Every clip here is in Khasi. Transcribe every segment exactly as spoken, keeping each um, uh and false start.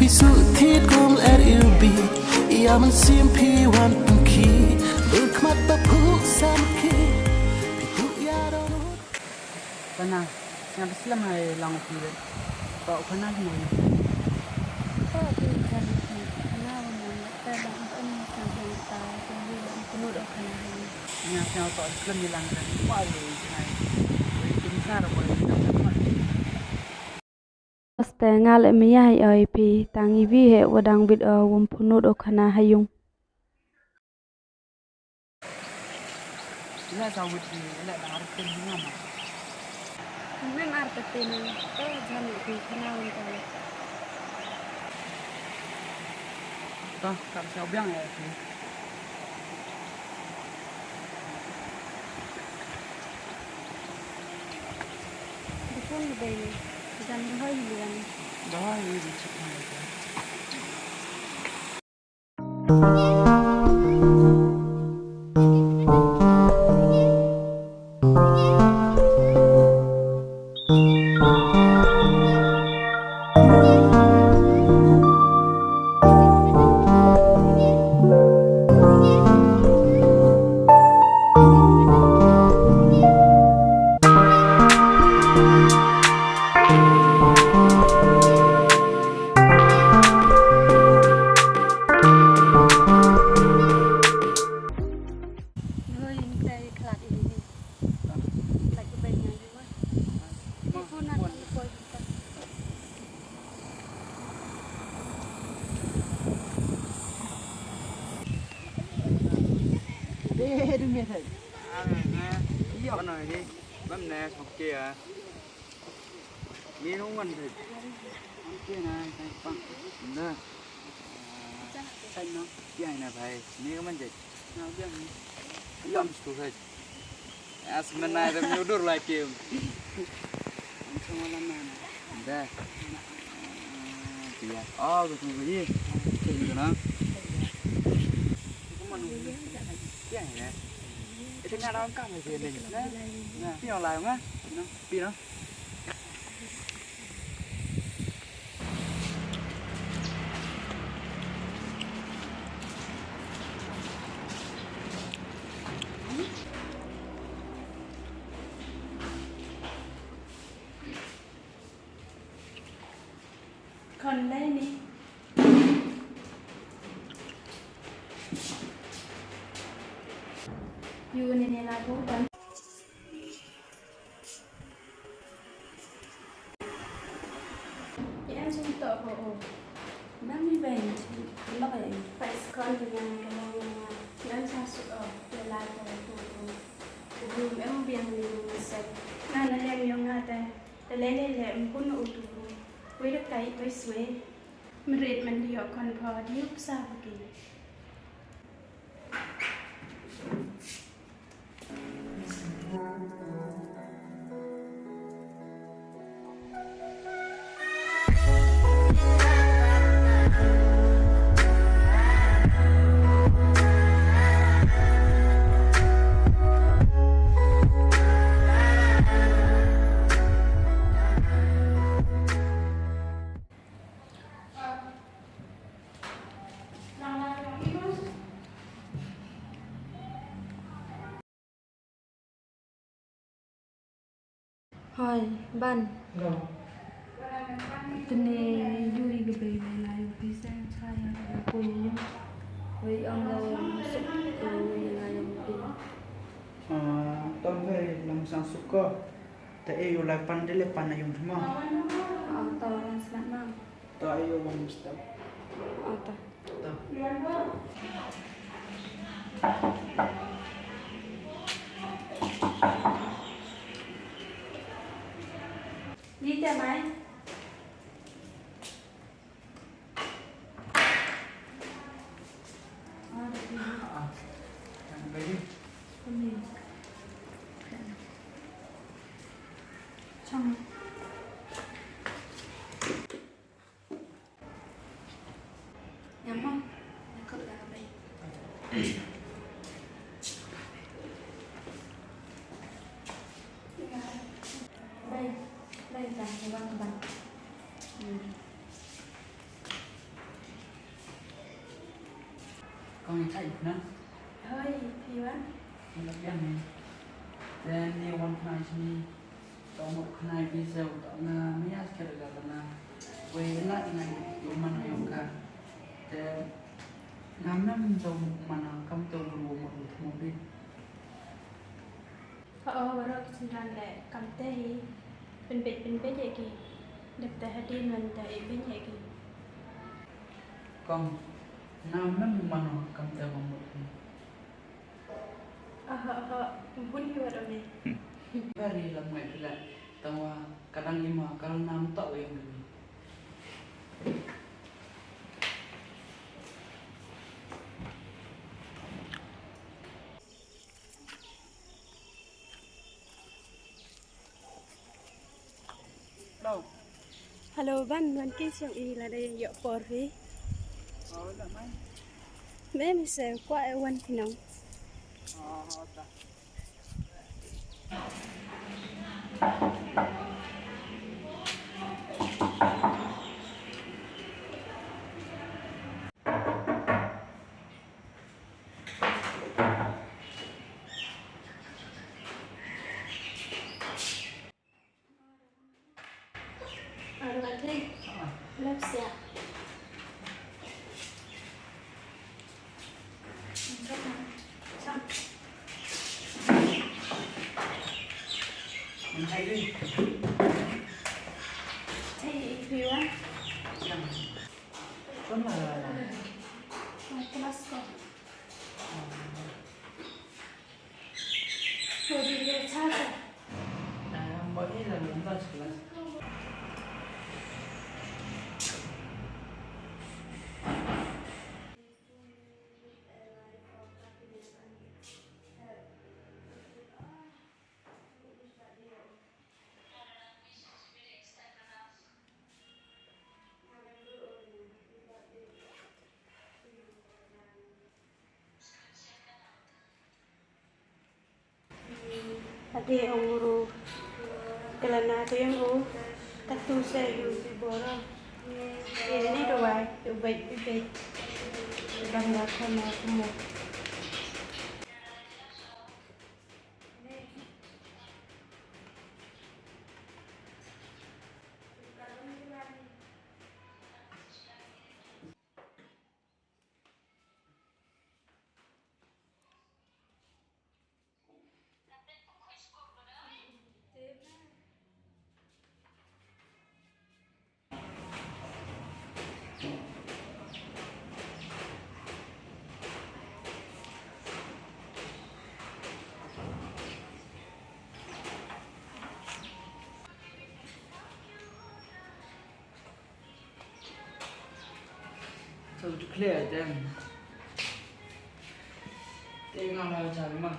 Suthit kum er iu bi, ia man sim phi wan pun ki, dur khmat ta phu sam ki, phi tu ia ron ut. Tana, nga da slem hai lang phi de. Ba u khana ki mo. Ba u khana ki mo. Khana u mo, ta lang u mo, ta lang ta, ta lang punu u khana. Nga sngewthuh slem ïa lang ka. Ba u khana. Oi, kim sar ba u khana. Aste nga leh maya ïa phi tang iwi hi wa dang bit o wym pynlut o khana ha yung. Ila sa wit ni ila dang artin nga ma. Mem artin to jan phi khana wym to. To kam sa biang ïa phi. Dukun lebih jam dua hari bulan. Dua hari di Cipang itu. As menai da mi udur la kim. Da. Biar. Oh, betul betul. Betul na. Biar ya. Itu nggak ada angka masih ada. Nah, nah, pion lah, nah. Nah, pion. Kon lei ni. Yu ni ni lagu ban. Ki em sum to ho o. Nang ni ben lok ai. Pai skon dengan kemong yang. Ki em sa su o. Lelai ko tu tu. Ku em biang ni ni se. Ngan lem yong nga te. Te lei lei lei em kun u tu. Wei da kai wei swei. Mrit man da yok kon pho da yup sa ki. Hoi, ban. Tene yu i ka bei bei la yu pisa cha ya ka ko yu. Wei ong lo suk ko yu la yu pi. Ah, tom wei lang sang suk ko. Ta e yu la pan de le pan na yung thma. Ah, to lang smat ma. Ta e yu wan step. Ah, ta. Ta. Ni te mai. Ah, ready. Chong. Ïa mo, ïa kut da ka bei. Kong i chai na. Hoi, phi wan? Nga biang ni. Then ni wan khnai sini. Tong mo khnai bi se u tong na mia sekali ka na. Wei na ina yu man yu ka. Then ngam nam tong mana kam tong bru mo mo bi. Hooid, baroh ki synran leh kamte hi. Pynbeit pynbeit ïa ki. Dep te hadien wan te ibeiñ ïa ki. Kong, ngam nam mano kamte bang mut hi. Aha, aha, ym hun hi wat one. Bari lam ngai phi leh, tangwa ka dang ima ka la nam tau ïa mini. Hello. Hello, ban, ban wan kiew sha i lada ïoh por phi. Oh, da mai. Me mi se kwah ïa wan phi nong. Oh, oh, da. Aduh, Adri. Lep siap. Cham. Cham. Chai, if you want. Cham. Cham la la la. Cham, kelas ko. Ade ong uru. Kelana tu yang u. Katu se yu si boro. Ini dua. Ubek ubek. Bang dah kena kumuk. So to clear them. Te nga la jam ma.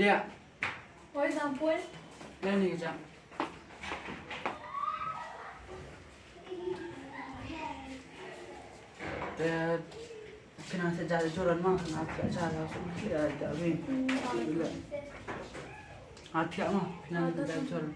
Dia. Oi, sampun. Dah ni kejap. Te kena sejak juran mah, kena sejak juran mah, kena sejak juran mah. Ati ama, kena sejak juran.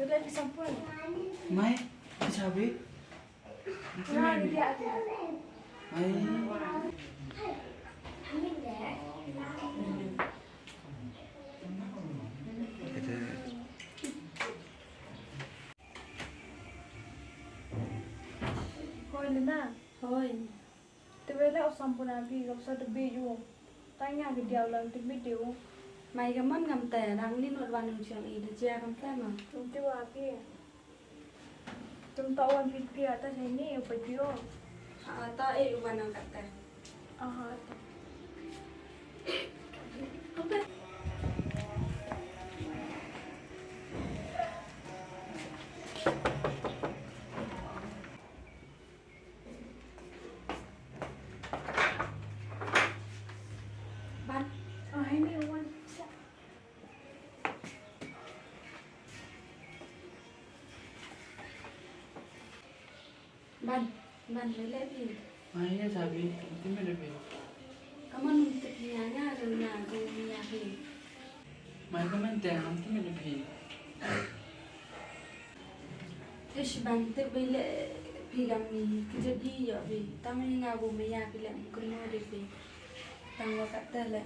Mai, ka chabi. Mai. Hoi Lena. Hoi. Te wei la u Sampuna phi ka sa te bi ju. Tang ïa ki diaw lang te bi diu. Mai ka mon ngam te, dang lin wat wan u jong i, te jia kam te ma. Te wa phi. Tum ta wan phi phi ata sa ni u pa phi o. Ha ta e u wan ang kat te. Aha ta. Ban. Oh, ini wan. Ban, ban, lele phi. Mai ïa sa phi, ti me de phi. Kaman num tip ni anga de na de ni ya phi. Mai kaman te ham ti me de phi. Ish ban tip bile phi gam ni kjut ïa phi. Tang ni nga bu me ya phi le mkunu de phi. Tang wa kat te le.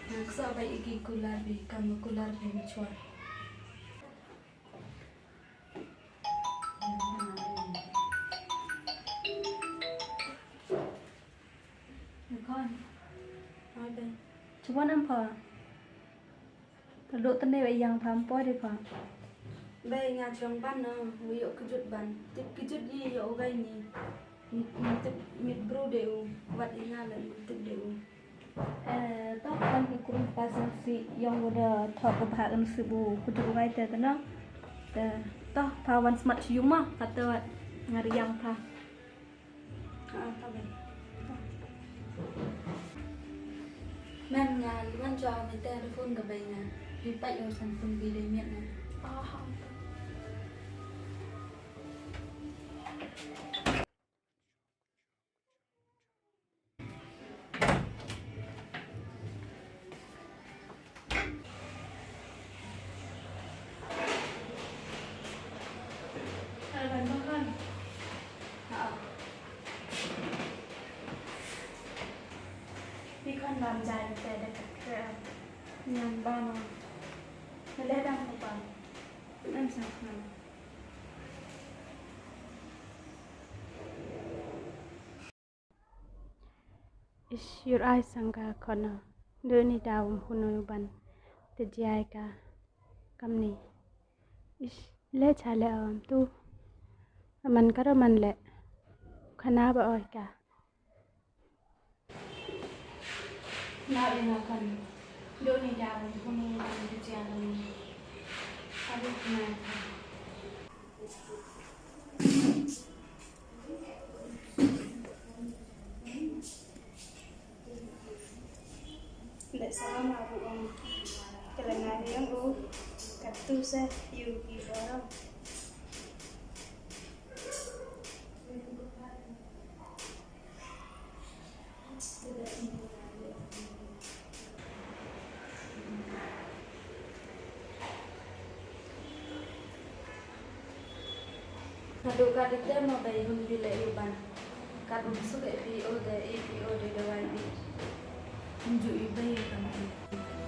Nga ksa bai iki kular phi kam kular phi mchwa. Khon. Oi ben. Chuba nam pha. Pha dok tene wa yang pha mpoi de pha. Bai nga chong ban no, wi yo kjut ban. Tip kjut yi yo gai ni. Mit bru de u, wat i nga le mit tip de u. Eh, to kan ki kum pa sang si yong u da thok u bha kan si bu ku du gai te te no. Te to pa wan smat si yuma kata wat ngariang pa. Ah, ta bai. Men nga liwan jwa me telephone ka bai nga. Pi pa yo san pun bi de miet nga. Ah, ha. Pi khon lam jai te de ka kre. Nyan ba ma. Mele dang ko ba. Em sa khon. Ish, ïur ai sang ka khon. Duni da um khun u ban. Te jai ka kamni. Ish, le cha le um tu. Man ka ra man le. Khana ba oi ka. Na ina kan. Doni da wani kuma yin da jiya da ni. Abin kuma ya kan. Nda sama ma abu ong. Kala ngari ong u. Katu sa yu ki boro. Haduh ka dei te mo bai hun bi leh ïu ban. Kat um suk e P O de, e P O de dawai bi. Unju i bai kam i.